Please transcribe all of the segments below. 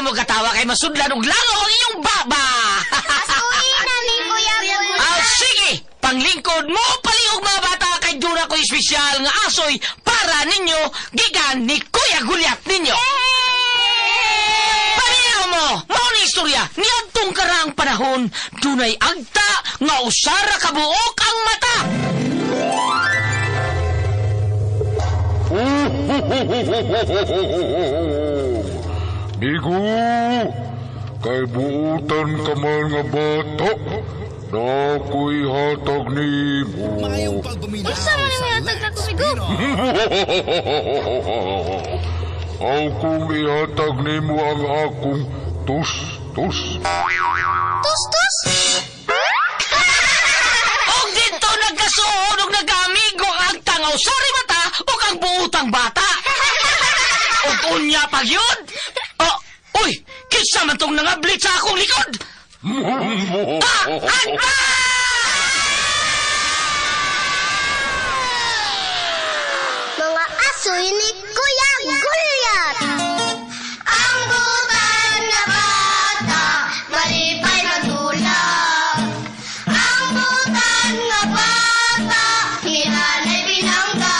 na mo katawa kay masudlan og langaw ang inyong baba. Asuhin na ni Kuya Gulyat. Ah, sige, panglingkod mo palihog mga bata kay duna ko espesyal nga asoy para ninyo gikan ni Kuya Gulyat ninyo. Paminaw mo, mao ni istorya niadtong karaang panahon dunay agta nga usara ka buok ang mata. Migo, kay buutan ka man nga bata, nako'y hatag nimo. Maayong pagpaminaw Unsa man sa ang hatag Lex nako, Migo? Pino. Aw kung ihatag nimo ang akong tus-tus. Tus-tus! Og dito nagkasuod og nagkaamigo ang agta nga usara mata ug ang buutang bata. Og unya pag yun. Oh, uy, kinsa man tong nangablit sa akong likod? Ah, agta! Mga asoy ni Kuya Gulyat! Ang butan nga bata, malipay magdula. Ang butan nga bata, hinanay binangga.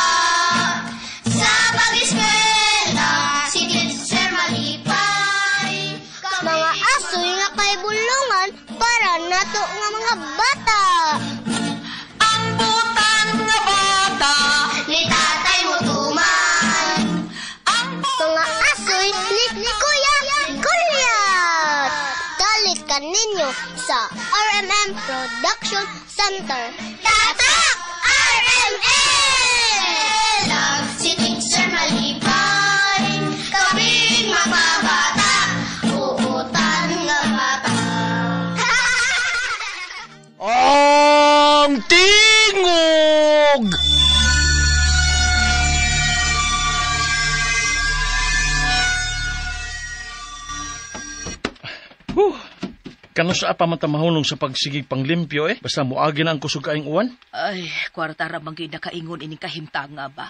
Sa pag-eskwela, si teacher malipay. Mga asoy nga kay bulungan para nato nga mga bata. Ang butan nga bata, Ni tatay mo tuman. ang Mga asoy ni Kuya Gulyat! Dalit ka ninyo sa RMM Production Center. Tatak! RMM! Si teacher malipay, kaming mga bata, uutan nga bata. Ang tingog! Huh. Kano sa pa man ta mahunong sa pagsigig panglimpyo eh? Basta muagi na ang kusog kaayong uwan. Ay, kwarta ra man gyud nakaingon ining kahimtanga ba.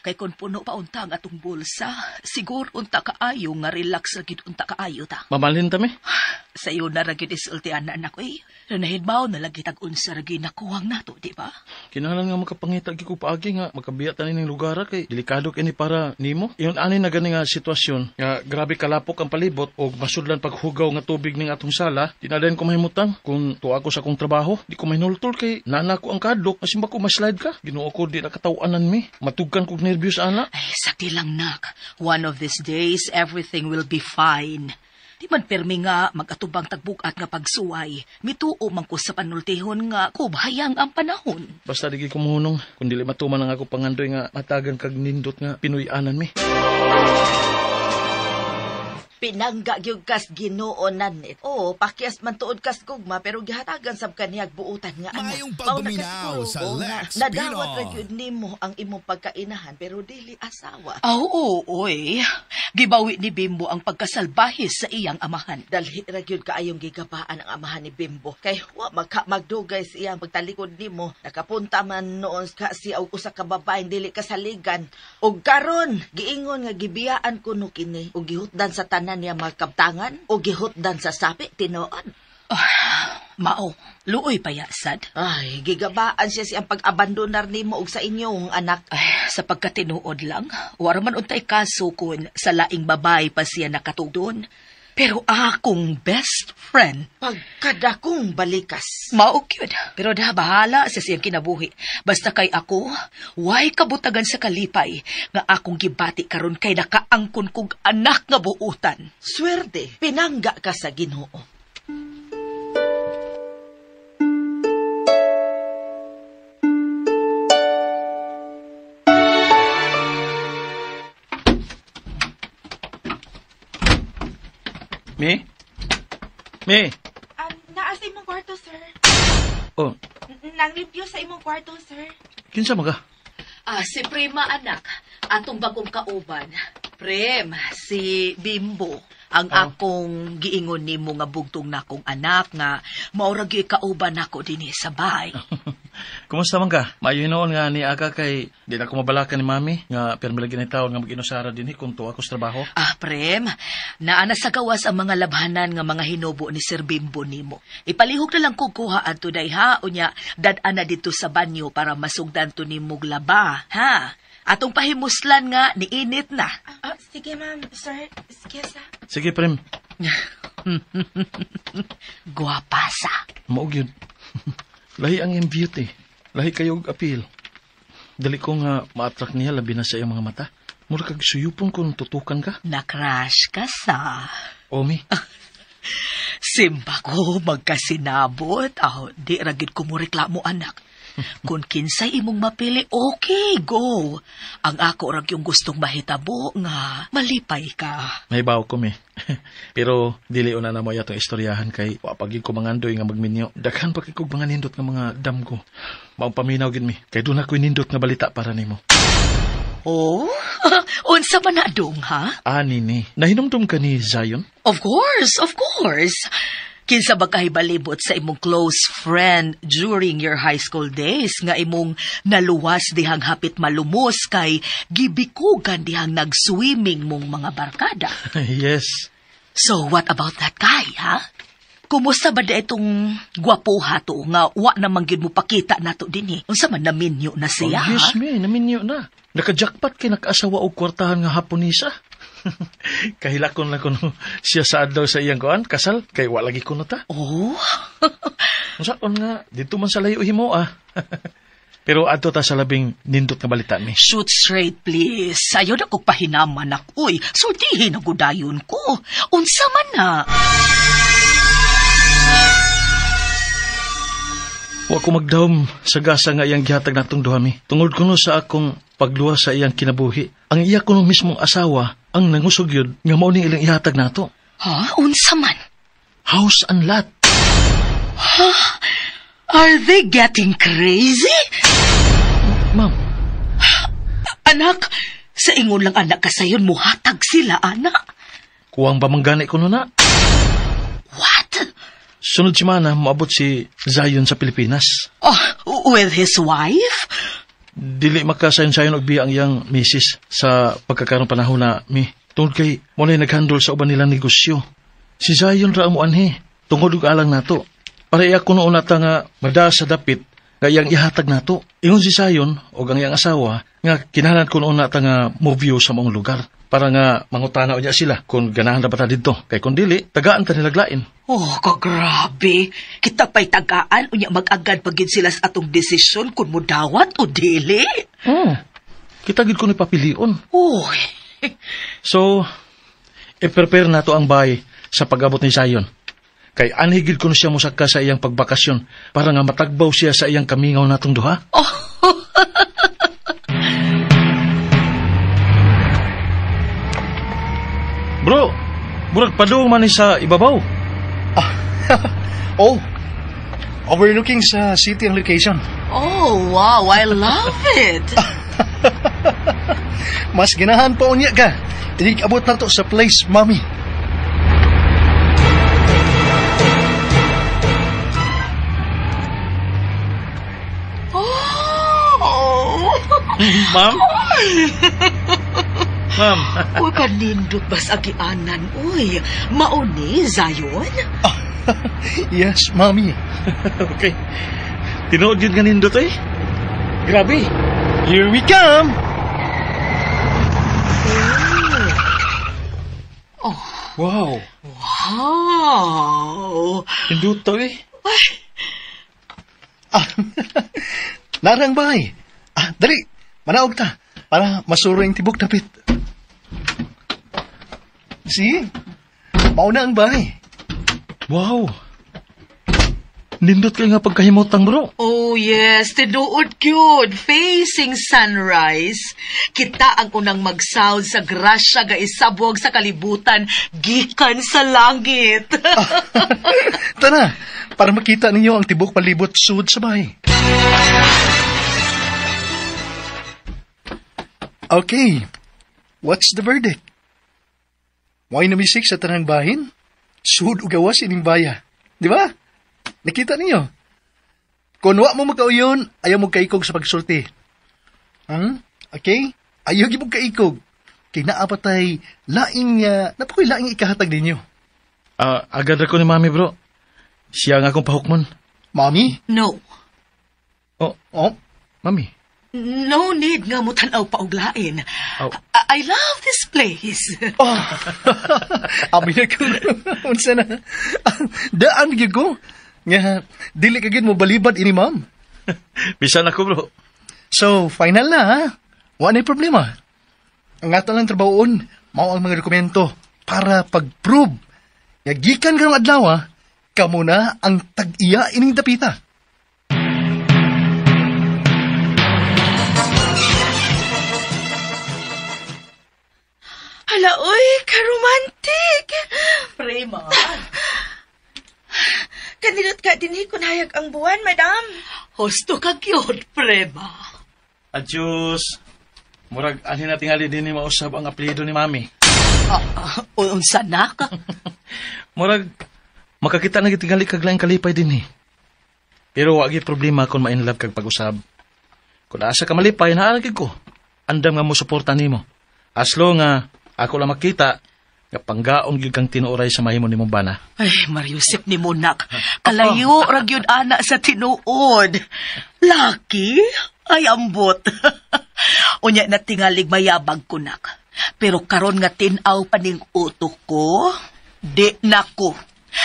Kay kun puno pa unta ang atong bulsa, siguro unta kaayo nga relax ra gyud unta kaayo ta. Mamalhin ta mi. Sa iyo na ra gyud isulti ana nako eh. Nahidmaw na lagi tag unsa ra gyud nakuwang nato, di ba? Kinahanglan nga makapangita gyud ko paagi nga makabiya ta ning lugar kay delikado kini para nimo. Ingon ani na gani nga sitwasyon nga grabe kalapok ang palibot og masudlan paghugaw nga tubig ning atong sala, di na dayon ko mahimutang kung tuwa ko sa akong trabaho, di ko mahinultol kay nana ko ang kadlok, asin ba ko maslide ka? Ginoo ko di na kataw-anan mi. Matugkan kog nervyos ana. Ay, sakti lang nak. One of these days, everything will be fine. Di man permi nga mag-atubang tagbukat nga pagsuway. Mituo man ko sa panultihon nga kubhayang ang panahon. Basta di ko muhunong, kung dili matuman ang ako pangandoy nga matagan kag nindot nga Pinoy-anan mi. Pinangga gyud kas Ginoo nanit. Oo, pakyas man tuod kas gugma pero gihatagan sab kaniyag buutan nga anak. Maayong Mao na pagpaminaw kasiguro sa ko nga Lex Nadawat Pino. ra gyud nimo ang imong pagkainahan pero dili asawa. Ah, oo, oy. Gibawi ni Bimbo ang pagkasalbahe sa iyang amahan. Dalhi ra gyud kaayong gigabaan ang amahan ni Bimbo. Kay wa magka magdugay sa iyang pagtalikod nimo. Nakapunta man noon ka siya og usa ka babaeng dili kasaligan. Og karon giingon nga gibiyaan kuno kini og gihutdan sa tanan niya mga kabtangan o gihutdan sa sapi tinuod. Mao, luoy pa ya, sad. Ay, gigabaan siya siyang pag-abandonar nimo og sa inyong anak. Ay, sa pagkatinuod lang, wala man untay kaso kun sa laing babay pa siya nakatugdon. Pero akong best friend, Pagkadakong balikas. mao gyud. Pero da bahala sa siyang kinabuhi. Basta kay ako, way kabutagan sa kalipay nga akong gibati karon kay nakaangkon kog anak nga buutan. Swerte, pinangga ka sa Ginoo. Mi? Mi? Naa sa imong kwarto, sir. Oh, Nang limpyo sa imong kwarto, sir. kinsa man ka? Ah, si Prima anak, atong bagong kauban. Prem, si Bimbo. Ang akong giingon nimo nga bugtong nakong anak nga mao ra gyud kauban nako dinhi sa bahay. Kumusta man ka? Maayo noon nga ni Aga kay di na ko mabalakan ni Mami nga pirmi lagi ni taon nga mag-inusara dinhi kung tuwa ko sa trabaho. Ah, Prem, naa na sa gawas ang mga labhanan nga mga hinubo ni Sir Bimbo nimo. Ipalihok na lang ko kuha adto day ha, unya dad-an na dito sa banyo para masugdan to nimog laba, ha? Atong pahimuslan nga niinit na. Sige, ma'am. Sir, excuse ah. Sige, Prem. Guwapa sa. Mao gyud. Lahi ang iyang beauty. Lahi kayo og appeal. Dali ko nga ma-attract niya labi na sa iyang mga mata. Mura kag suyupon kung tutukan ka. Na-crush ka sa. Omi. Simba ko magkasinabot. Aw, di ragid ko mo reklamo, anak. Kung kinsay imong mapili, okay, go. Ang ako rag yung gustong mahitabo nga malipay ka. Nahibaw ko mi. Pero dili una na mo atong istoryahan kay wa pa gyud ko mangandoy nga magminyo. Daghan pa kay kog mga nindot nga mga damgo. Maong paminaw gid mi. Kay doon ako'y nindot nga balita para nimo. Oh? Unsa man na dong, ha? Ani ni. Nahinumdum ka ni Zion? Of course, of course. Kinsa ba kahibalibot sa imong close friend during your high school days nga imong naluwas dihang hapit malumos kay gibikugan dihang nag-swimming mong mga barkada? Yes. So what about that guy, ha? Kumusta ba da itong gwapoha to nga wa namang gyud mo pakita nato dinhi? Unsa man naminyo na siya? Oh, yes, ha? mi, naminyo na. Nakajackpot kay nakaasawa og kwartahan nga Haponesa. Kahilakon lang kuno siya sa adlaw sa iyang kuan kasal kay wa lagi kuno ta. Oh. Unsaon nga dito man sa layo himo ah. Pero adto ta sa labing nindot nga balita mi. Shoot straight, please. Ayaw na kog pahinaman ako. Uy, sultihin na gudayon ko. Unsa man na? Wa ko magdahom sa gasa nga iyang gihatag natong duha mi. Tungod kuno sa akong pagluwas sa iyang kinabuhi. Ang iya kuno mismong asawa ang nangusog yun nga mao ning ilang ihatag nato. Ha? Unsa man? House and lot. Ha? Are they getting crazy? Ma'am. Anak, sa ingon lang anak kasayon muhatag sila, anak. Kuwang ba manggani kuno na? What? Sunod semana, moabot si Zion sa Pilipinas. Oh, with his wife? Dili makasayon-sayon og biya ang iyang misis sa pagkakaroon panahon na mi. Tungod kay walay naghandle sa uban nilang negosyo. Si Zion ra mo anhi, tungod og alang nato. Para iya kuno una ta nga mada sa dapit nga iyang ihatag nato. Ingon si Zion og ang iyang asawa nga kinahanglan kuno una ta nga mo-view sa maong lugar para nga mangutana unya sila kung ganahan na ba ta didto. Kay kung dili, tagaan ta nilaglain. Oh, kagrabe. Kita pa'y tagaan, unya mag-agad pagid sila sa atong desisyon kung mudawat o dili. Oh, kita gid ko ni papilion. Uy. So, i-prepare na to ang bahay sa pag-abot ni Zion. Kay anhi gid ko siya mosaka sa iyang pagbakasyon para nga matagbaw siya sa iyang kamingaw natong duha. Oh. Bro, murag padung man ni sa ibabaw. Oh, overlooking sa city ang location. Oh, wow, I love it. Mas ganahan pa unya ka. Inig-abot na to sa place, mami. Oh! Ma'am? Ma'am. Uy, kanindot bas agianan, uy. Mauni, Zion? Yes, mami. Okay. Tinuod yun nga nindot, eh. Grabe. Here we come. Oh. Wow. Wow. Nindot to, eh. Ay. Ah, narang bahay. Ah, dali. Manaog ta. Para masuro yung tibok dapit. See? Mauna ang bahay. Wow! Nindot kay nga pagkahimutang, bro. Oh yes, tinuod cute. Facing sunrise. Kita ang unang mag-sound sa grasya ga isabog sa kalibutan gikan sa langit. Tara, para makita ninyo ang tibok palibot sud sa bahay. Okay, what's the verdict? Why na misik sa tanang bahin? Sud o gawas ining baya. Di ba? Nakita ninyo? Kung wa mo makauyon, ayaw mo kaikog sa pagsulti. Okay? Ayaw gyud mo kaikog. Kay naa pa tay laing, napakoy laing ikahatag ninyo. Agad ra ko ni Mami, bro. Siya nga akong pahukmon. Mami? No. Oh, Oh, Mami. No need nga mo tanaw pa og lain. Oh. I love this place. Oh. Abi na ko. Unsa na? Daan gyud ko. Nga dili ka gyud mo balibad ini, ma'am. Bisan ako, bro. So, final na, ha? Wa na'y problema. Ang ato lang trabahoon, mao ang mga dokumento para pag-prove. Nga gikan karong adlaw, ha, kamo na ang tag-iya ining dapita. Hala, uy, ka-romantic. Prema. Kanilot ka dinhi kun hayag ang buwan, madam. Husto ka gyud, Prema. Adios. Murag, anhin na tingali din ni mausab ang apelyido ni Mami. Unsa na ka? Murag, makakita na gitingali kag laing kalipay din eh. Pero wa gyud problema kung ma-inlove kag pag-usab. Kung asa ka malipay, naa gyud ko. Andam nga mo suporta nimo. Aslo nga ako lang makita nga panggaon gyud kang tinuoray sa mahimo nimong bana. Ay, Mariusip ni Monak. Kalayo ra gyud ana sa tinuod. Laki? Ay, ambot. Unya na tingalig mayabag ko, nak. Pero karon nga tin-aw pa ning utok ko, di nako.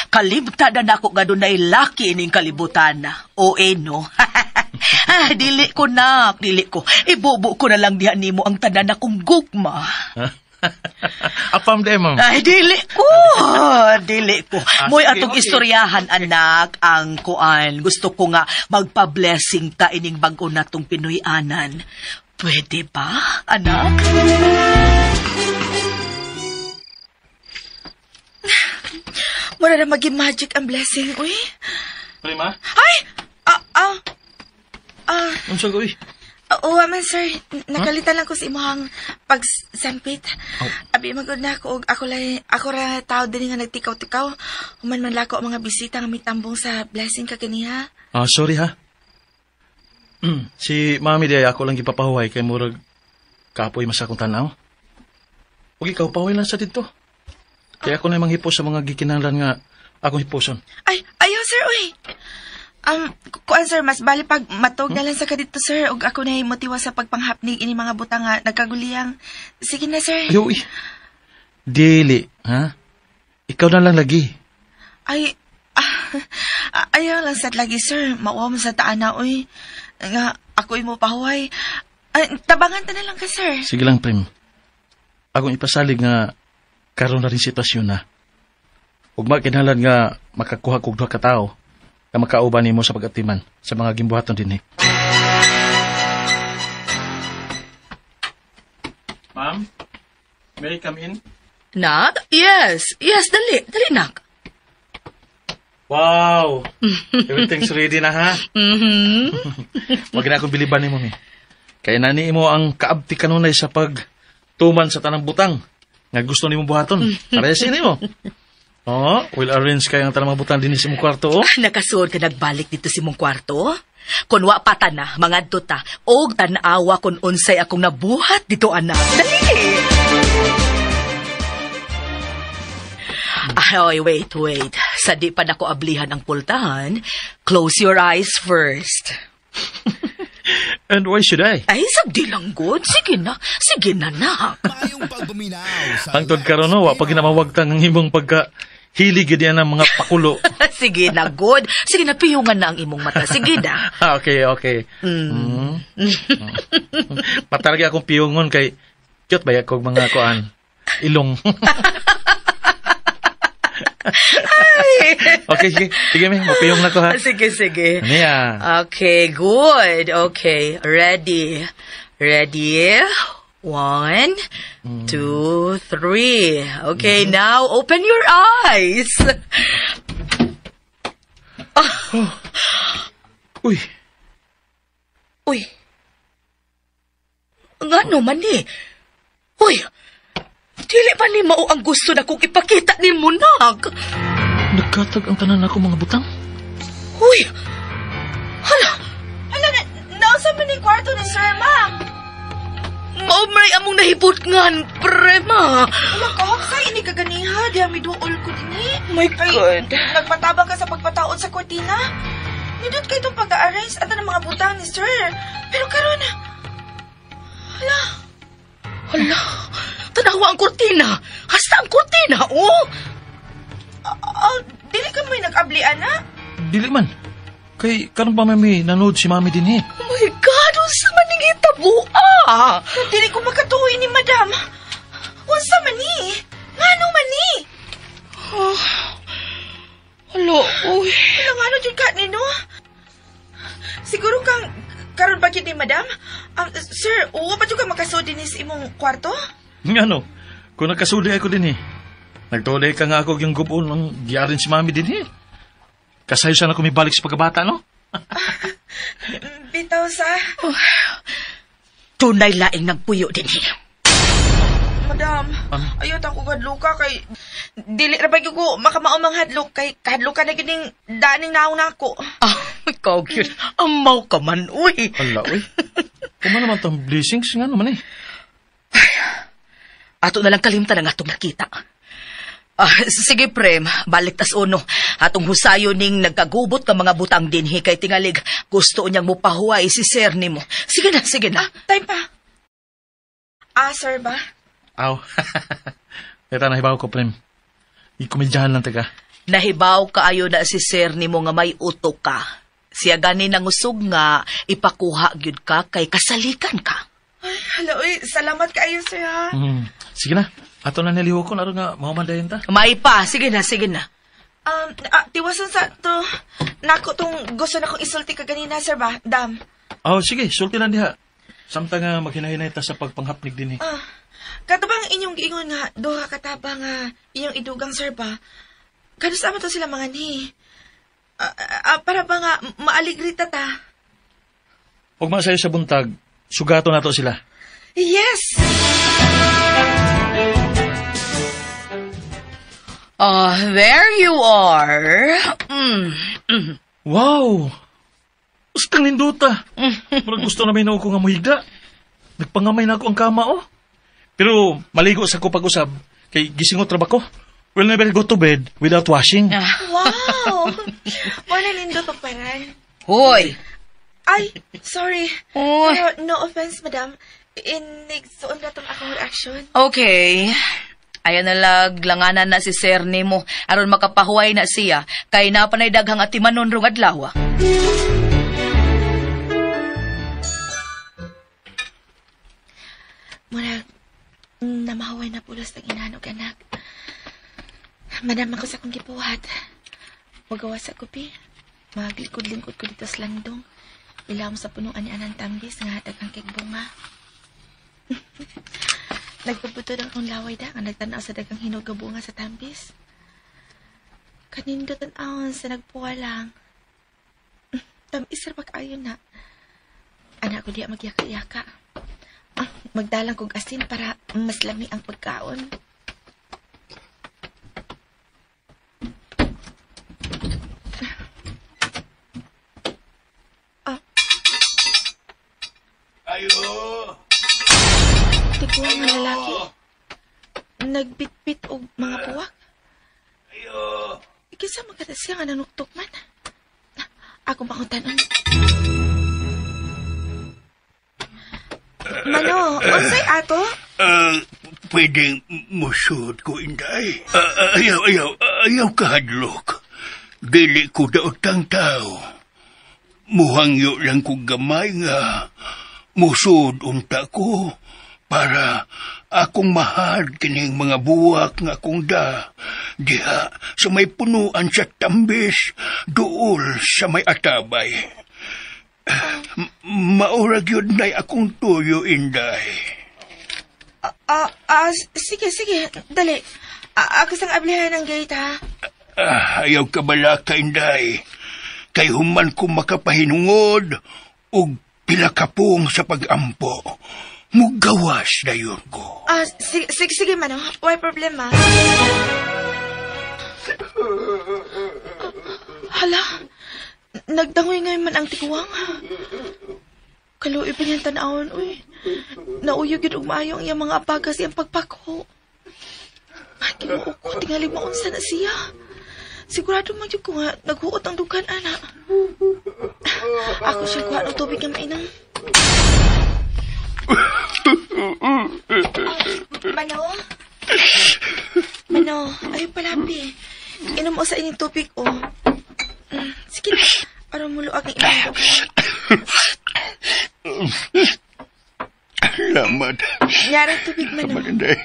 Kalimta na nako nga dunay laki ining kalibutan na. O eh, no? Ah, dili ko, nak. Dili ko. Ibubo ko na lang diha nimo ang tanan akong gugma. Apam de, ma'am. Ay, dili ko. Dili ko. Ah, Mo'y sige, atong okay. istoryahan, anak, ang kuan. Gusto ko nga magpa-blessing ta ining bag-o natong Pinoy-anan. Pwede ba, anak? Mura na maging magic ang blessing, uy. Prima? Ay! Unsa ko, uy? Oo, man, sir. Nakalitan lang ko sa imuhang pagsampit. Oh. Abi, magod na ako. Og ako, lay, ako ra tao din nga nagtikaw-tikaw. Human man lako ang mga bisita nga mitambong sa blessing ka kaniha. Ah, sorry ha. Si Mami di ay ako lang gipapahuway kay murag kapoy mas akong tanaw. Ug ikaw pahuway lang sa didto. Kaya ako na manghipos sa mga gikinahanglan nga akong hiposon. Ay, ayaw, sir, uy. Kuan, sir, mas bali pag matog na lang sa kadito, sir. Og ako na motiwa sa pagpanghapnig ini mga butang nga nagkaguliyang. Sige na, sir. Ayaw, uy. Dili, ha? Ikaw na lang lagi. Ay, ayaw lang sa lagi, sir. Mauwa mo sa taan na, uy. Nga, ako'y mo pahuway. Ay, tabangan ta na lang ka, sir. Sige lang, Prim. Akong ipasalig nga karon na rin sitwasyon na. Ug makinahanglan nga makakuha kog duha ka tawo na makauban nimo sa pag-atiman sa mga gimbuhaton dinhi. Ma'am, may I come in? Nak? Yes. Yes, dali. Dali, nak. Wow! Everything's ready na, ha? Mm-hmm. Wag na akong biliban nimo, mi. Kaya nani mo ang kaabti kanunay sa pagtuman sa tanang butang nga gusto nimo buhaton. Parehas nimo. Oh, we'll arrange kay ang tanang mga butang dinhi sa imong kwarto, oh. Nakasuod ka nagbalik dito sa imong kwarto? Kun wa pa ta na, mangadto ta, og tan-awa kun unsay akong nabuhat dito, anak. Dali! Ay, wait, wait. Sa di pa nako ablihan ang pultahan, close your eyes first. And why should I? Ay, sabdi lang, good. Sige na. Sige na, nak. Hangtod karon no, wa pa ginamawagtang ang imong pagka hilig gid yan ang mga pakulo. Sige na, good. Sige na, piyungan na ang imong mata. Sige na. Okay, okay. Mm. Patargi akong piyungon kay cute ba kog mga kuan ilong. Okay, sige. Sige, mi, mapiyong na ko ha. Sige, sige. Ano ya? Okay, good. Okay, ready. Ready? 1, 2, 3. Okay, now open your eyes. Oh. Uy. Uy. Ngano man ni? Uy. Dili pa ni mao ang gusto na kong ipakita ni Munag. Nagkatag ang tanan ako mga butang. Uy. Hala. Sir, ma'am? Mao may among nahibutngan, prema. Wala kahaksay, ini kaganiha. Diya may duol ko dinhi. My Kay, God. Nagpatabang ka sa pagpataod sa kortina. Nindot kay itong pag-arrange at ng mga butang ni sir. Pero karon, hala, Hala, tanawa ang kortina. Hasta ang kortina, oh. Dili ka mo'y nag-abli, ana? Dili man. Kay karon pa may nanood si mami din eh. Oh my God, unsa man ning hitabo, ah? Dili ko makatuoy ni madam. Unsa man ni? Ngano man ni? Oh. Hala, uy. Wala nga na dyan ka nino. Siguro kang karon pa gyud ni madam. Sir, uwa pa jud ka makasudi ni sa imong kwarto? Ngano? Kung nagkasuli ako din eh. Nagtuloy ka nga ako yung gubon ng giyarin si mami din eh. Kasayo sana ako mibalik sa pagkabata, no? Bitaw sa... Tunay laing nagpuyo din eh. Madam, ayaw ta ko hadluka kay dili ra ba gyud ko makamaomang hadlok kay kahadluka na gyud ning daning naong nako. Ah, ikaw gyud. Amaw ka man, uy. Hala, uy. Kuma naman tong blessings nga naman eh. Ato na lang kalimtan ang atong nakita. Ah, sige, Prem, balik tas uno. Atong husayo ning nagkagubot ka mga butang dinhi kay tingalig. Gusto niyang mupahuway si sir nimo. Sige na, sige na. Time pa. Ah, sir ba? Aw. Ito, nahibaw ko, Prem. Ikomedyahan lang taga. Nahibaw kaayo na si sir nimo nga may utok ka. Siya gani nangusog nga ipakuha gyud ka kay kasalikan ka. Ay, hala, uy, salamat kaayo sir ha. Sige na. Ato na niliho ko, laro nga mahumandayin ta. May pa, sige na, sige na. Tiwasan sa to. Nako tong gusto na kong isulti ka ganina sir ba? Dam. Oh, sige, sulti lang diha. Samtang nga maghinahinay ta sa pagpanghapnig din eh. Ah, kato bang inyong giingon nga duha ka taba nga inyong idugang sir ba? Kanus ama to sila mga ni? Para ba nga maaligrita ta? Huwag masayo sa buntag, sugato na to sila. Yes! Ah, there you are. Mm. Wow! Ustang ninduta. Murag gusto na may ko nga muhigda. Nagpangamay na ako ang kama, oh. Pero maligo sa ko pag-usab, kay gisingot ra ba ko? We'll never go to bed without washing. Wow! Mo na nindot paran. Hoy. Ay, sorry. Oy. Pero no offense, madam. Inigsuon na tong akong reaction. Okay. Ayan na lag, langanan na si sir nimo. Aron makapahuway na siya. Kay napanay daghang atimanon rong adlaw. Murag, namahaway na pulos ng inanog, anak. Madam ako sa akong gibuhat. Magawa sa kupi. Maglikod-lingkod ko dito sa landong. Ilawom sa punuan ni Anang Tambis nga daghang kay bunga. Nagpabutod ang akong laway da nga nagtanaw sa daghang hinog nga bunga sa tambis. Kanindot ang sa nagpuwa lang. Tamis ra pag-ayon na. Anak ko diya magyaka-yaka. Ah, magdalang kog asin para mas lami ang pagkaon. Ah. Ayo! Tiguang nga lalaki. Nagbitbit og mga puwak. Ayo! Kinsa man kada siya nga nanuktok man. Ako pa kong tanon. Mano, unsay ato? Pwedeng musod ko, Inday. Ayaw, ayaw, ayaw kahadlok. Dili ko daotang tao. Muhangyo lang ko gamay nga. Musod unta ko para akong mahal kining mga buwak nga akong da. Diha sa may punuan sa tambis, duol sa may atabay. Maurag yun na'y akong tuyo, Inday. Sige, sige. Dali. Ako sang ablihan ng gate, ha? Ayaw ka bala ka, Inday. Kay human ko makapahinungod og pila kapong sa pag-ampo. Mugawas na yun ko. Sige, sige, sige, Mano. Why problema? Hala, nagdangoy ngayon man ang tiguang. Kaluoy pa niyang tanawon, uy. Nauyog yun og maayo ang iyang mga abagas iyang pagpakho. Ay, Ginoo ko, tingali maunsa na siya. Sigurado man yun ko nga, naghuot ang dugan, ana. Ako siya kuha ng tubig nga mainom. Mano? Mano, ayaw palapi. Inom mo sa inyong tubig, oh. Sige na, aron mo luag ang inyong dugan. Salamat. Nyarang tubig, Mano. Salamat, Inday.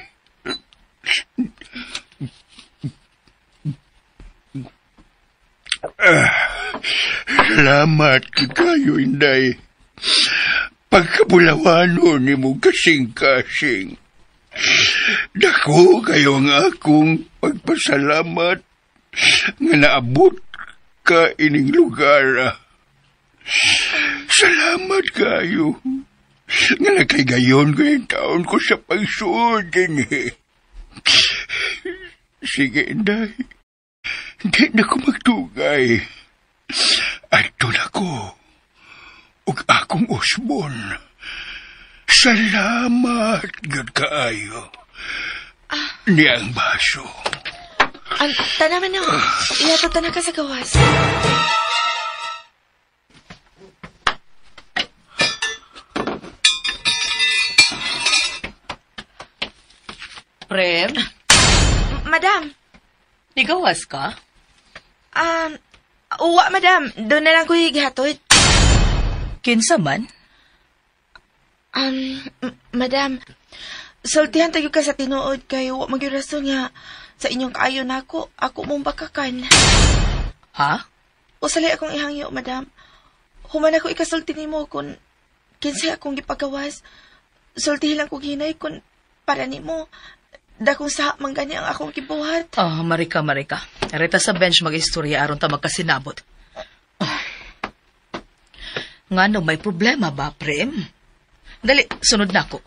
Salamat kayo, Inday. Pagkabulawano ni mo kasing-kasing. Dako kayo ang akong pagpasalamat nga naabot ka ining lugar. Salamat kayo. Nga nakaigayon ko yung taon ko sa pagsuod din eh. Sige, Inday. Hindi na ko magtugay. Adto na ko. Ug akong usbon. Salamat, gyud kaayo. Niya ang baso. Tanaman na. Iyato tanan ka sa gawas. Prem? Madam. Nigawas ka? Uwa, madam. Doon na lang ko gihatod. Kinsa man? Madam, sultihan tayo ka sa tinuod kay wa magyud rason nga sa inyong kaayo nako, ako mong bakakan. Ha? Usalay akong ihangyo, madam. Human ako ikasulti nimo kung kinsay akong gipagawas. Sultihin lang kog hinay kung para nimo. Dakong sa man gani ang akong gibuhat. Oh, Marika, Marika. Reta sa bench mag-istorya aron ta magkasinabot. Oh. Ngano may problema ba, Prem? Dali, sunod na ako.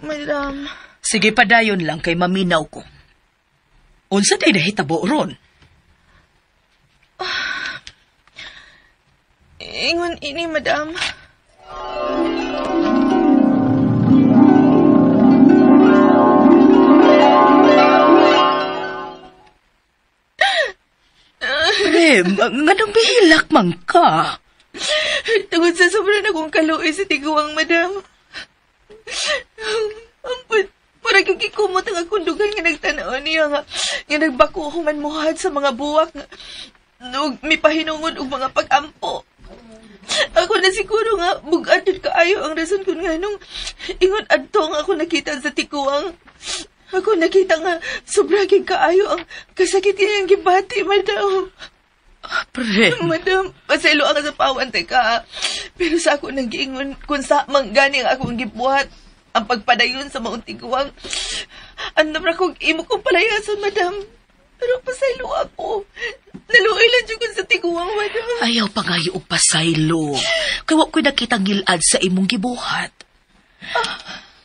Madam. Sige, padayon lang kay maminaw ko. Unsa day nahitabo ron? Ingon ini, madam. Prem, nganong bihilak man ka? Tungod sa sobrang akong kaluoy sa tiguang, madam. Ampun, parang yung gikumot ang akong dugan nga nagtanaw niya nga nagbako human muhad sa mga buwak nga ug mipahinungod og mga pag-ampo. Ako na siguro nga bug-at jud kaayo ang rason kun nganong ingon adto nga ako nakita sa tiguang. Ako nakita nga sobra gyud kaayo ang kasakit niyang gibati, madam. Prem. Madam, pasaylo ang sa pawan, teka. Pero sa ako nang giingon, kung sa manggani ang akong gibuhat, ang pagpadayon sa maong tiguang, andam ra kong imo kong palayason, madam. Pero pasaylo ako. Naluoy lang jud ko sa tiguang, madam. Ayaw pa ngayo og pasaylo. Kay wa ko'y nakita ngilad sa imong gibuhat.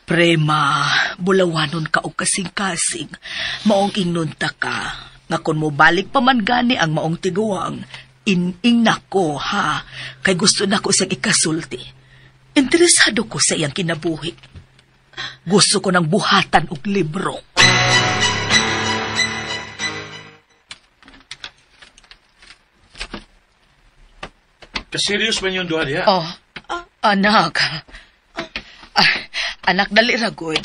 Prema, bulawanon ka og kasing-kasing. Maong ingnon ta ka. Nga kung mobalik pa man gani ang maong tiguang, ining nako ha, kay gusto nako siyang ikasulti. Interesado ko sa iyang kinabuhi. Gusto ko ng buhatan og libro. Kaserious man yung duha diha? Oh, anak. Anak, dali ra gud.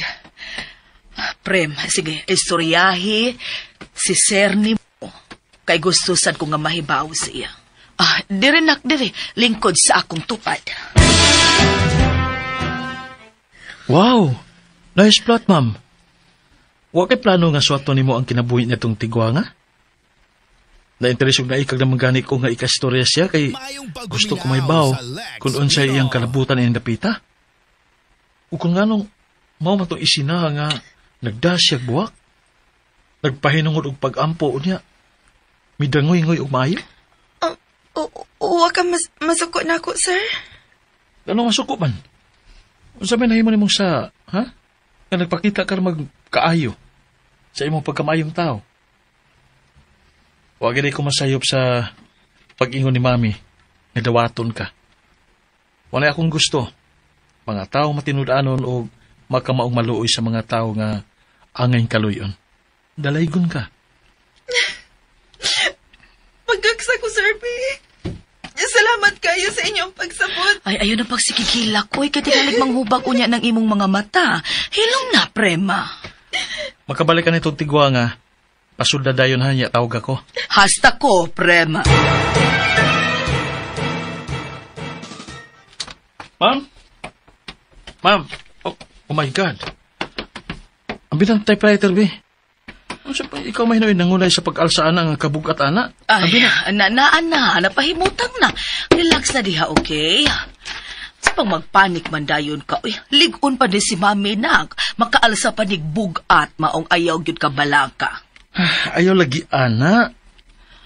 Prem, sige, istoryahi si Sir ni mo. Kay gusto sad ko nga mahibaw siya. Dire nak, dire, lingkod sa akong tupad. Wow! Nice plot, ma'am. Wa kay plano nga suwato nimo ang kinabuhi nitong tigwanga? Na-interes og naikag na manggani ko nga ikastorya siya kay gusto ko mahibaw kung unsay iyang kalabutan ining dapita. O kung nganong mao man tong isina nga nagdasyag buwak, nagpahinungod og pag-ampo niya, midangoy-ngoy og maayo. Uwa ka masuko na ako, sir. Ano masuko man? Unsa may nahimo nimong sa, ha? Nga nagpakita ka magkaayo sa imong pagkamaayong tao. Wa gid ko masayop sa Pag-ingon ni Mami, nadawaton ka. Wala akong gusto. Mga tao matinud-anon o makamaong maluoy sa mga tao nga angay kaluyon. Dalaygon ka. Pagkaksa ko, Sir B. Salamat kayo sa inyong pagsabot. Ay, ayun ang pagsikikila ko. Kay tingalig manghubag unya ng imong mga mata. Hilom na, prema. Makabalik ka nitong tigwa nga. Pasudla dayon hanya, tawag ako. Hasta ko, prema. Ma'am? Ma'am? Oh my God. Ang binang typewriter, be. Ano sa pa, ikaw may nangulay sa pag-alsaan ang kabugat, ana? Ay, na, napahimutang na. Relax na diha, okay? Sa pang magpanik man dayon ka, uy, ligon pa din si Mami nak. Makaalsa pa ni bugat, maong ayaw gyud ka balaka. Ayaw lagi, ana.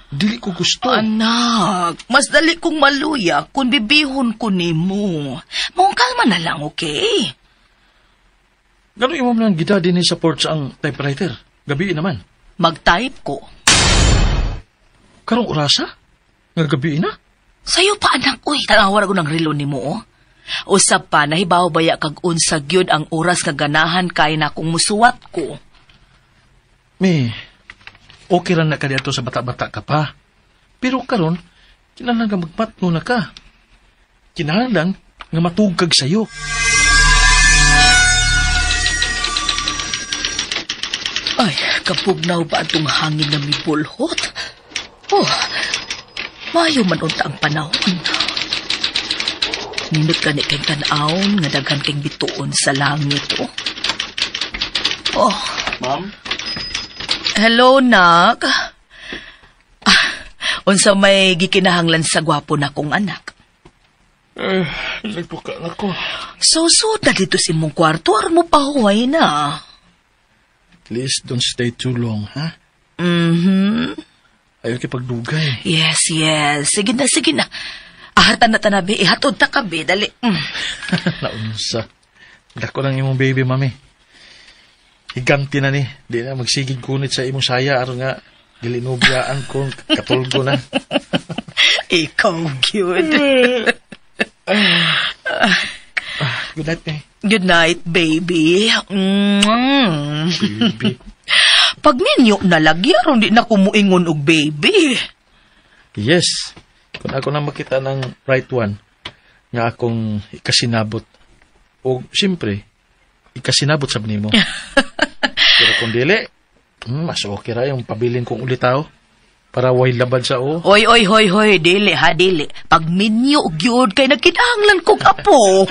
Dili ko gusto. Anak, mas dali kong maluya kung bibihon ko nimo. Maong kalma na lang, okay? Gano'n imong lang gida din sa porch ang typewriter. Gabi naman. Mag-type ko. Karong orasa? Nga gabi na? Sayo pa, anak. Uy, tanawar ko ng relo nimo, oh. Usap pa, nahibaw baya kag unsa gyud ang oras nga ganahan kay na kung musuwat ko. Mi, okay ra na ka diadto sa bata-bata ka pa. Pero karon, kinahanglan nga magmatno na ka. Kinahanglan nga matugkag sayo. Ay, kapugnaw ba atong hangin na mibulhot? Oh, mayo man unta ang panahon. Nindot ka ni kay tan-awon nga daghan kay bituon sa langit, oh. Oh. Ma'am? Hello, nak. Unsa may gikinahanglan sa gwapo na kong anak? Nagpuka na ko. So, na dito sa imong kwarto, aron mo pahuway na. Please don't stay too long, ha? Mm-hmm. Ayaw kay pagdugay. Yes. Sige na. Ahatan na tanabi, ihatod ta kabi, dali. Naunsa. Dako lang imong baby, mami. Higanti na ni. Di na magsigig kunit sa imong saya aron nga gilinubiyaan ko, katulgo na. Ikaw, gyud. Good night, eh. Good night, baby. Mm. Baby. Pag minyo na lagi, aron di na kumuingon og baby. Yes. Kung ako na makita ng right one, nga akong ikasinabot. O, siyempre, ikasinabot sa nimo. Pero kung dili, mas okay ra yung pabilin kong ulitaw. Para way labad sa o. Oy, oy, hoy, hoy, dili ha, dili. Pag minyo, gyud kay nagkinahanglan kong apo.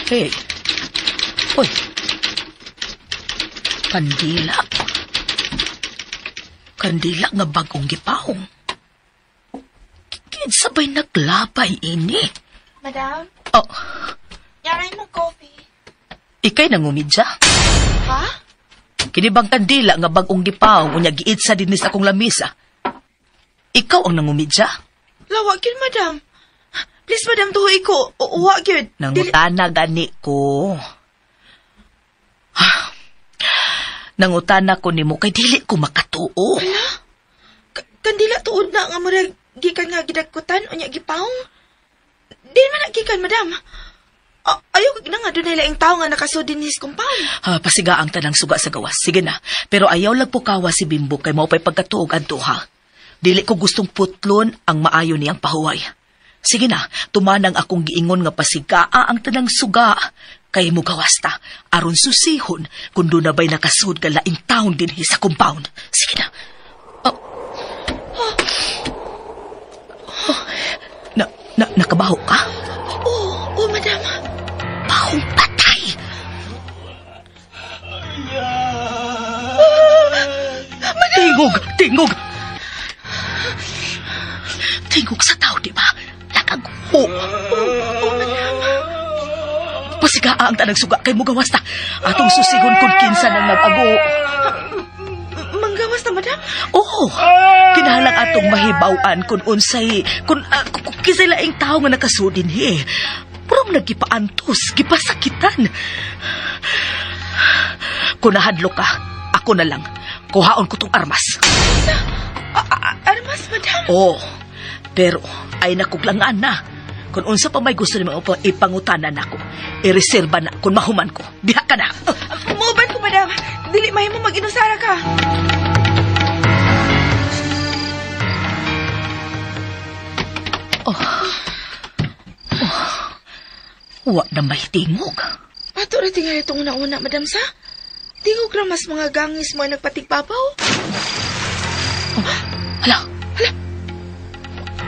Hey. Uy. Kandila. Kandila nga bagong gipahong. Sabay naglabay ini. Madam? Oh. Yaray mo coffee. Ikay nangumidya? Ha? Kini bang kandila nga bagong gipahong unya giitsa dinis akong lamisa? Ikaw ang nangumidya? Lawa gyud, madam. Please, madam, tuhoy ko. Uwa gyud. Nangutana gani ko. Ha? Nangutana ko nimo kay dili ko makatuo. Hala? Kandila tuod na nga murag gikan nga gidagkutan unya gipahong. Di man na gikan, madam. Ayaw na nga doon laing tao nga nakasud din his compound. Ha, pasiga ang tanang suga sa gawas. Sige na. Pero ayaw lagpukawa si Bimbo kay maupay pagkatuog adto ha. Dili ko gustong putlon ang maayo niyang pahuway. Sige na, tumanang akong giingon nga pasigaa ang tanang suga. Kay mo gawas ta, aron susihon kung doon na ba'y nakasud ka laing taon din sa compound. Sige na. Oh. Oh. Nakabaho ka? Oo, madam. Bahong patay. Tingog, tingog. Tingog sa tao, di ba? Nakagho. Oo, madam. Pasigaa ang tanang suga kay mugawas ta. Atong susihon kung kinsa nang nag-ago. Manggawas ta, madam? Oo, Oo. Kinahanglan atong mahibaw-an kung unsay kung kisay laing tawo nga nakasudin he. Puro naggipaantos, gipasakitan. Kung nahadlok ka, ako na lang. Kuhaon ko tong armas. Armas, madam? Oo. Pero ay nakuglangan na. Kung unsa pa may gusto nimo ipangutanan nako. Ireserba na kung mahuman ko. Diha ka na. Muuban ko, madam. Dili mahimo mag-inusara ka. Oh. Oh. Wa na may tingog. Ato ra tingali itong una-una, madam, sa? Tingog ra mas mga gangis mo ay nagpatigpapaw. Oh. Hala. Hala.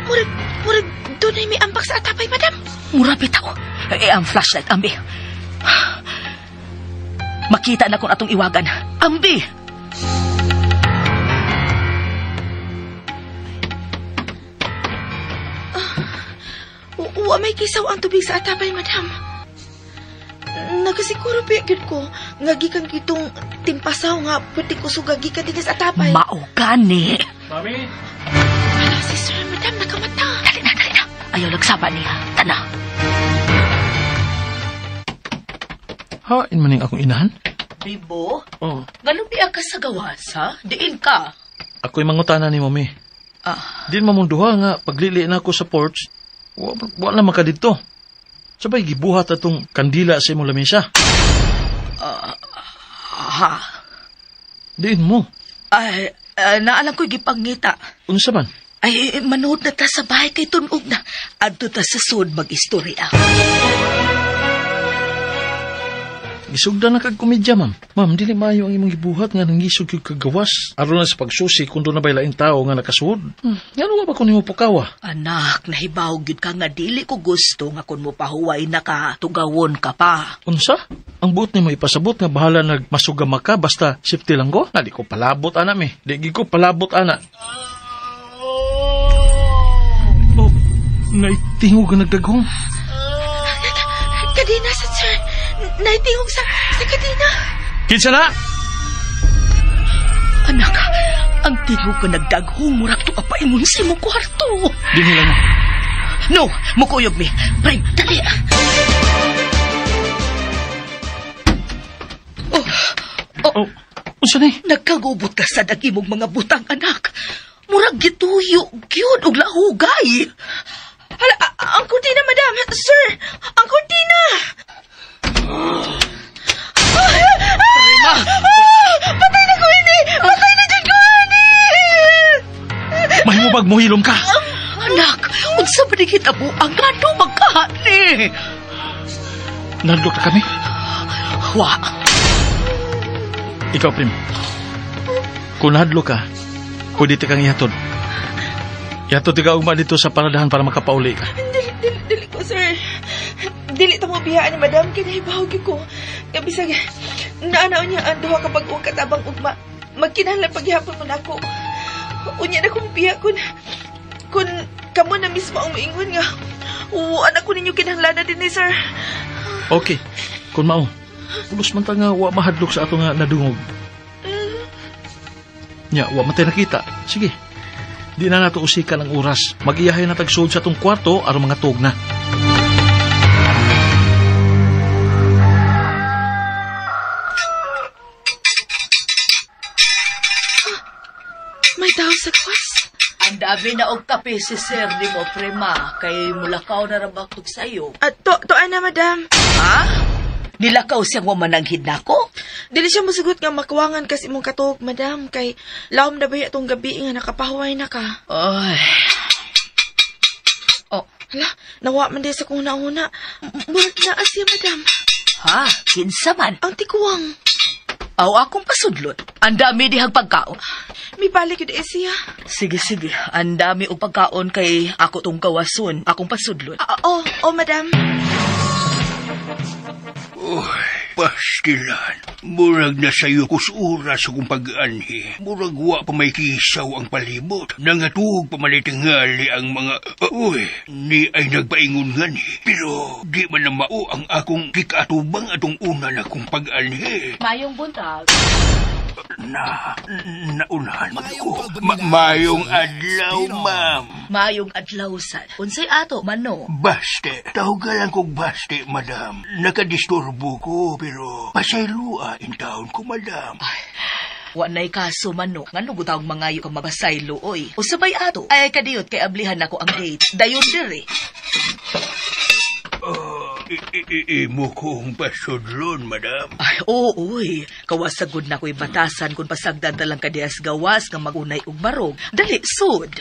Murag, doon ay may ampak sa atapay, madam. Mura bitaw. Eh, ang flashlight, ambi. Makita na kung atong iwagan. Ambi! Wa may kisaw ang tubig sa atapay, madam. Nagasiguro pa yun ko nga gikan kitong timpasaw nga pwede ko suga gikan din sa atapay. Mao gani. Mami? Hala, si sir, madam, nakamata. Dali na, dali na. Ayaw nagsaba niya. Tana. Hain maning akong inahan? Bibo? Oh. Ganun diya ka sa gawas, ha? Diin ka. Ako'y mangutana ni mami. Ah. Diin mamunduha nga paglili na ako sa porch, wa na maka dito. Sabay gibuhat atong kandila sa imong lamesa. Ha? Diin mo. Ay, naalam ko'y gipangita. Unsa man? Ay, manood na ta sa bahay kay tunog na. Adto ta sa sud mag-istorya. Gisugda na kag komedya, ma'am. Ma'am, dili maayo ang imong gibuhat nga nangisog gyud kagawas. Aron na sa pagsusi kung doon na ba'y laing tao nga nakasuod. Ngano nga ba kung nimo pukawa? Anak, nahibaw gyud ka nga dili ko gusto nga kun mo pahuway na ka, tugawon ka pa. Unsa? Ang buot nimo ipasabot nga bahala nagmasugama ka basta safety lang ko? Na di ko palabot ana mi. Di gid ko palabot ana. Oh, naitingog nga nagdagong. Kadina sa sir. Naitingog sa kadina. Kinsa na? Anak, ang tingog ka nagdaghong murag to apaingon sa imong kwarto. Dinhi lang. No, mukuyog mi. Prem, dali. Oh, unsa ni? Nagkagubot ka sa dagimong mga butang, anak. Murag gituyo, gyud og lahugay. Hala, ang kurtina, madam. Sir, ang kurtina. Prima! Patay na ko ini! Patay na dyan ko ini! Mahimubag mo hilom ka! Anak, unsa ba ni hitabo ang ngano magkahani? Nandok na kami? Wa. Ikaw, Prim. Kung nahadlok ka, pwede ti kang ihatod. Ihatod ti ka ugma dito sa paradahan para makapauli ka. Dili ko, sir. Dili ta mo biyaan ni madam. Kinahibaw gyud ko. Kabisag, naanaw niya ang duha kapag uwang katabang ugma. Magkinahanglan paghihapon mo nako. Unya na kong biya kun kamo na mismo ang moingon nga. Oo, anak ko ninyo kinahanglan din ni sir. Okay. Kun mao, pulos man ta nga wa mahadlok sa ato nga nadungog. Nya, wa man tay nakita. Sige. Di na nato usikan ang oras. Mag-iyahay na tagsuod sa atong kwarto aron mga tuog na. May tao sa kwas. Ang dami na og kape si sir ni mo, Prima. Kay mulakaw na rabaktog sa'yo. At to ana, madam. Ha? Nilakaw siyang wamananghid nako? Dili siya musugot nga makuwangan kasi imong katuog, madam. Kay lawom na ba itong gabi nga nakapahuway na ka? Ay. Oh. Hala, nawa man di sa kong nauna. Murag naa siya, madam. Ha? Kinsa man? Ang tikuwang. Aw, akong pasudlot. Ang dami dihang pagkaon. May balik yun siya. Sige, sige. Ang dami og pagkaon kay ako tong kawason. Akong pasudlot. Oh, madam. Uy, pastilan. Murag na sayo kus oras akong pag-anhi. Murag wa pa may kisaw ang palibot. Nangatug pa malitingali ang mga... Uy, ni ay nagpaingon ngani. Pero di man na mao ang akong kikaatubang atong una na kong pag-anhi. Mayong buntag. Naunahan man ko. Mayong adlaw, ma'am. Mayong adlaw sad. Unsay ato mano? Baste. Tawagan kog baste, madam. Nakadisturbo ko, pero pasaylua in town ko, madam. Ay, wa na'y kaso mano. Ngano gutawag mangayo kang mabasaylo, oy. Usabay ato. Ay, kadiyot kay ablihan ako ang gate. Dayon diri. Imo kong pasudlon, madam. Ay, oo, oy. Kawasagod na ko'y batasan kung pasagdan talang kadiyas gawas nga magunay og barog. Dali, sud.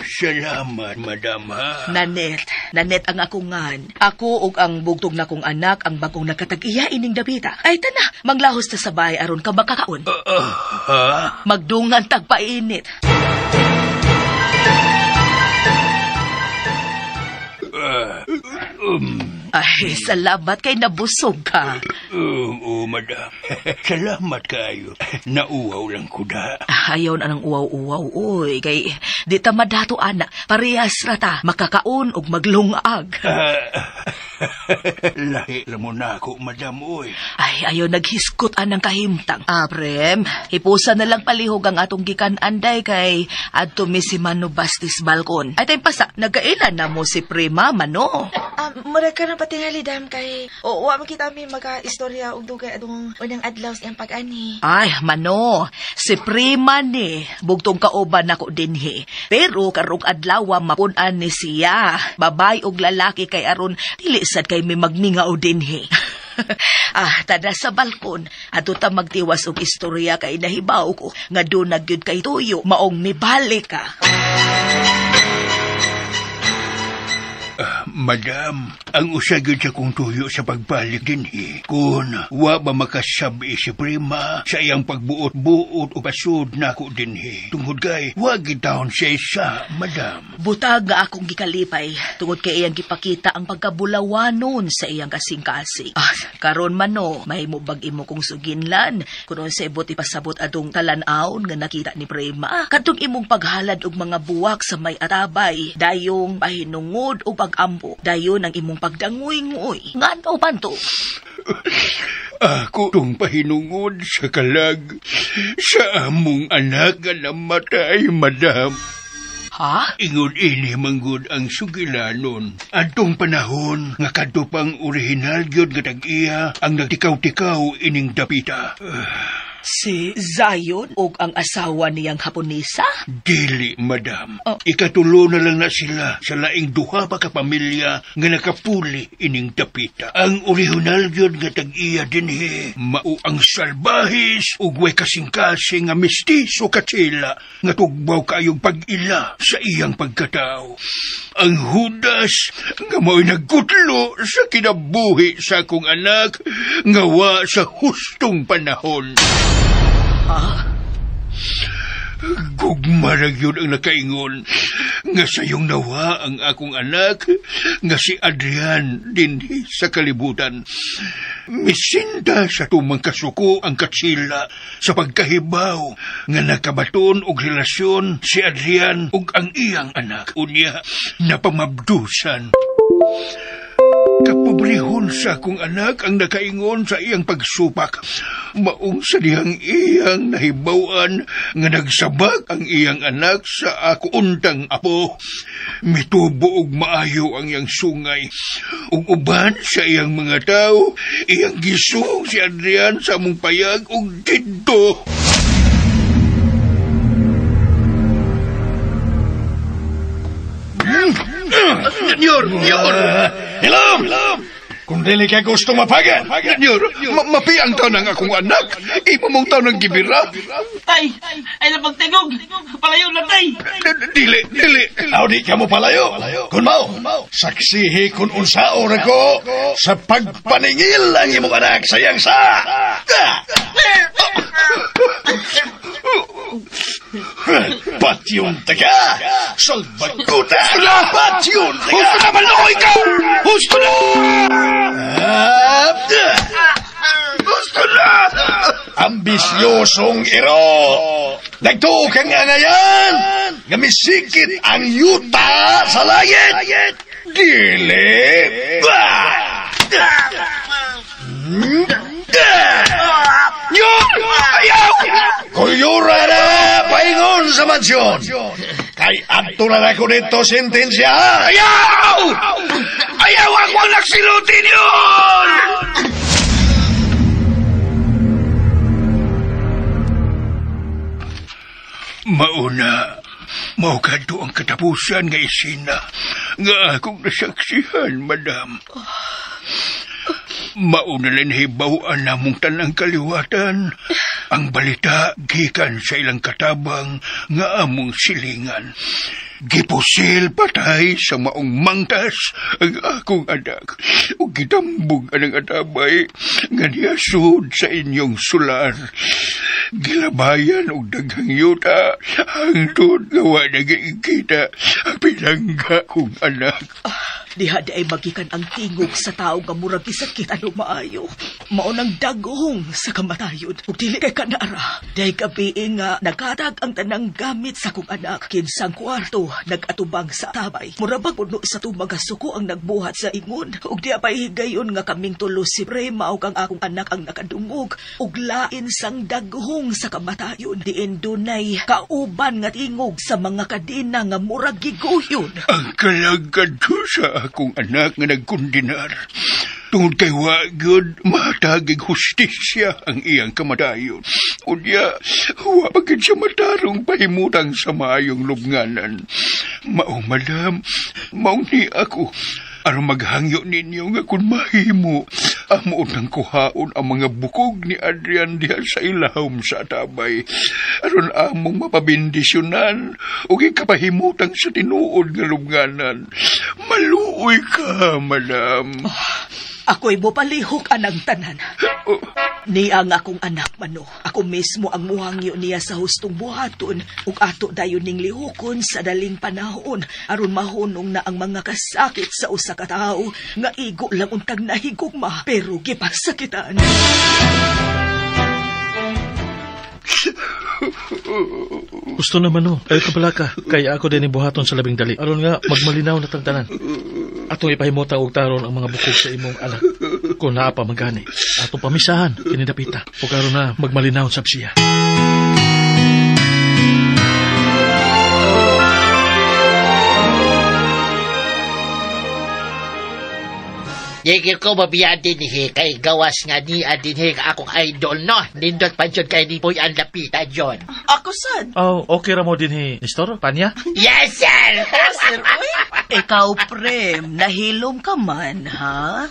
Salamat, madam, ha? Nanet ang akungan. Ako og ang bugtog na kong anak ang bagong nakatag-iya ining dabita. Ay, tana, manglahos ta sa bahay aron ka makakaon. Ha? Magdungan tagpainit. Ay, salamat kay nabusog ka. Oo, madam. Salamat kayo. Nauwaw lang ko da. Ayaw na ng uwaw-uwaw, oy. Kay di ta madato, ana. Parehas ra ta. Makakaon og maglungag. Lahi ra mo na ako, madam, oy. Ay, ayaw naghiskot anang kahimtang. Prem, hipusa na lang palihog ang atong gikan-anday kay adto mi si Mano Bastis balkon. Ay, tayong pasa, nagkailan na mo si Prima, Mano. Murag ka ng patingali, dam, kay wa man kita mi maka-istorya og dugay atong unang adlaw sa iyang pag-ani. Ay, Mano, si Prima ni, bugtong kauban nako dinhi. Pero karong adlaw mapun-an ni siya. Babay og lalaki kay aron dili sad kay may magmingaw dinhi. Tada sa balkon adto ta magtiwas og istorya kay nahibaw ko nga dunag gyud kay tuyo maong mibalik ka. Madam, ang usa gyud sa kong tuyo sa pagbalik dinhi, kun wa ba makasabi si Prima sa iyang pagbuot-buot o pasud nako dinhi. Tungod kay wa gitawon siya isa, madam. Butag nga akong gikalipay tungod kay iyang gipakita ang pagkabulawanon sa iyang kasing-kasing. Karon man no, mahimo bag imo kong suginlan kun unsa ibot ipasabot adong talan-awon nga nakita ni Prima. Kadtong imong paghalad og mga buwak sa may atabay, dayong pahinungod o pag-ampo, dayon ang imong pagdangoy-ngoy. Ngano man to? Ako tong pahinungod sa kalag sa among anak nga namatay, madam. Ha? Ingon ini manggod ang sugilanon. Adtong panahon nga kadto pang orihinal gyud nga tag-iya ang nagtikaw-tikaw ining dapita. Si Zion og ang asawa niyang Haponesa? Dili, madam. Oh. Ikatulo na lang na sila sa laing duha pa ka pamilya nga nakapuli ining dapita. Ang orihinal gyud nga tag-iya dinhi mao ang salbahis ug way kasing-kasing nga mestizo katsila nga tugbaw kaayong pag-ila sa iyang pagkatao. Ang Judas nga mao'y nagkutlo sa kinabuhi sa akong anak nga wa sa hustong panahon. Ha? Gugma ra gyud ang nakaingon nga sayong nawa ang akong anak nga si Adrian dinhi sa kalibutan. Misinta sa tumang kasuko ang katsila sa pagkahibaw nga nakabaton og relasyon si Adrian ug ang iyang anak. Unya napamabdusan. Kapobrehon sa akong anak ang nakaingon sa iyang pagsupak. Maong sa dihang iyang nahibawan nga nagsabak ang iyang anak sa ako untang apo. Mitubo og maayo ang iyang sungay. Ug uban sa iyang mga tao, iyang gisung si Adrian sa among payag og didto. Nyor! Nyor! Hilom! Kung dili kay gusto mapagan! Nyor! Mapi ang taon ng akong anak! Imo mong taon ng gibira! Tay! Ay napagtigog! Palayo na, tay! Dili! Dili! Aw, di ka mo palayo! Kun mao, saksihi kun unsao ra ko sa pagpaningil ang imong anak sa iyang sa! Patyon taga! Salbaguta! Patyon taga! Husto na malukoy ka! Husto na! Husto na! Ambisyosong iro! Nagtuo kang angayan! Nga misikit ang yuta sa langit! Dili! Yun! Ayaw! Kuyura na! Paingon sa mansyon! Kay adto na ko dito sentensya! Ayaw! Ayaw ako ang nagsilutin yun! Mauna, mao kadto ang katapusan nga isina nga akong nasaksihan, madam. Mauna lang hibaw-an namong tanang kaliwatan. Ang balita gikan sa ilang katabang nga among silingan. Gipusil patay sa maong mangtas ang akong anak ug gitambog anang atabay nga niasud sa inyong sular. Gilabayan og daghang yuta hangtod nga wa nagikita ang pinangga kong anak. Diha di ay magikan ang tingog sa tao nga murag gisakit ano maayo. Mao nang dagong sa kamatayon. Ug dili kay kanara. Day gabi nga nagkatag ang tanang gamit sa kong anak. Kinsang kwarto nag-atubang sa tabay. Mura bag puno sa tumaga suko ang nagbuhat sa ingon. Ug diha pa'y higayon nga kaming tulo si Prema ug ang akong anak ang nakadungog. Ug lain sang dagong sa kamatayon. Diin dunay kauban nga tingog sa mga kadena nga murag giguyon. Ang kalagad sa akong anak nga nagkundinar. Tungod kay wa gyud mahatagig hustisya ang iyang kamatayon. Unya, wa pa gyud siya matarong pahimutang sa maayong lubnganan. Mao, madam, mao ni ako. Aron maghangyo ninyo nga kung mahimo, amo nang kuhaon ang mga bukog ni Adrian diha sa ilawom sa tabay. Aron among mapabindisyonan ug ikapahimutang sa tinuod nga lubnganan. Maluoy ka, madam. Oh, ako'y mopalihok anang tanan. Oh. Niya ang akong anak mano. Ako mismo ang muhangyo niya sa hustong buhaton ug ato dayon ning lihokon sa daling panahon aron mahunong na ang mga kasakit sa usa ka tawo nga igo lang untag nahigugma pero gipasakitan. Gusto naman no, ayo ka balaka. Kaya ako din buhaton sa labing dali. Aron nga magmalinaw na tagtanan. Atong ipahimutang og taron ang mga bukog sa imong anak. Kung naa pa magani, atong pamisahan kini dapita. Ug aron na magmalinaw sab siya. Yigil ko mabiyan din eh, kay gawas nga niya din eh, akong idol, no? Nindot pa dyan kay ni Boy ang lapitan dyan. Ako sad. Oh, okay ra mo din eh, Nestor, Panya? Yes, sir! Oh, sir, uy. Ikaw, Prem, nahilom ka man, ha?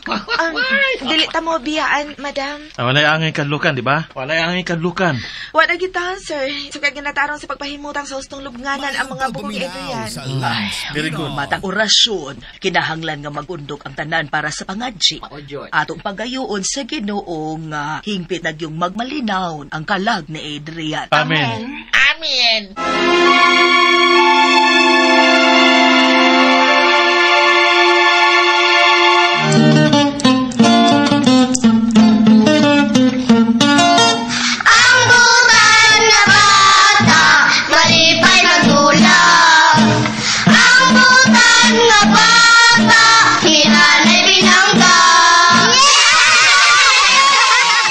Dili ta mo biyaan, madam. Walay angay kadlukan, di ba? Walay angay kadlukan. Wala gitahan, sir. So kay ginatarong sa pagpahimutang sa hustong lubnganan ang mga bukog Adrian. Ay, very good. Matang orasyon, kinahanglan nga magundok ang tanan para sa pangadji. Atong pagayoon sa Ginoo nga hingpit nagyong magmalinaw ang kalag ni Adrian. Amen. Amen. Ang butan na bata, malipay magulap. Ang butan na bata, hinanay binangga.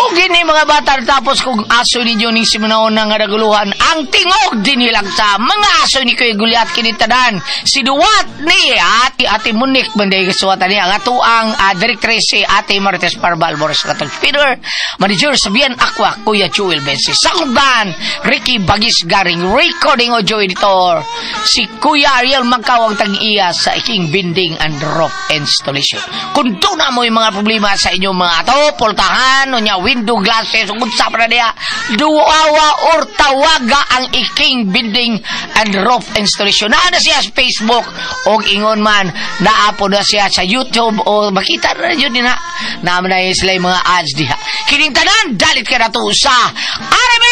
O gini mga bata, tapos kung aso ninyo ning simunaon nga naguluhan, ang tingog dinilang sa mga aso ni Kuya Gulyat kinitanan. Si Duwat ni Ate Monique Manday kasuwatan niya. Ang atuang Directrice si Ate Marites Parval Boris Katol Peter, Manager sa Bien Aqua, Kuya Jewel Bensi. Sa kumban, Ricky Bagis Garing, Recording Audio Editor, si Kuya Ariel Mangkawang tag-iya sa iking binding and roof installation. Kung doon na mo yung mga problema sa inyong mga ato, pultahan, o niya, window glasses, unsa pa na niya, duwawa or tawaga ang iking binding and roof installation. Naa na siya sa Facebook o ingon man, naapo na siya sa YouTube o makita na yun na. Naman na sila yung mga ads diha. Kining tanan, dalit ka na to sa RMN!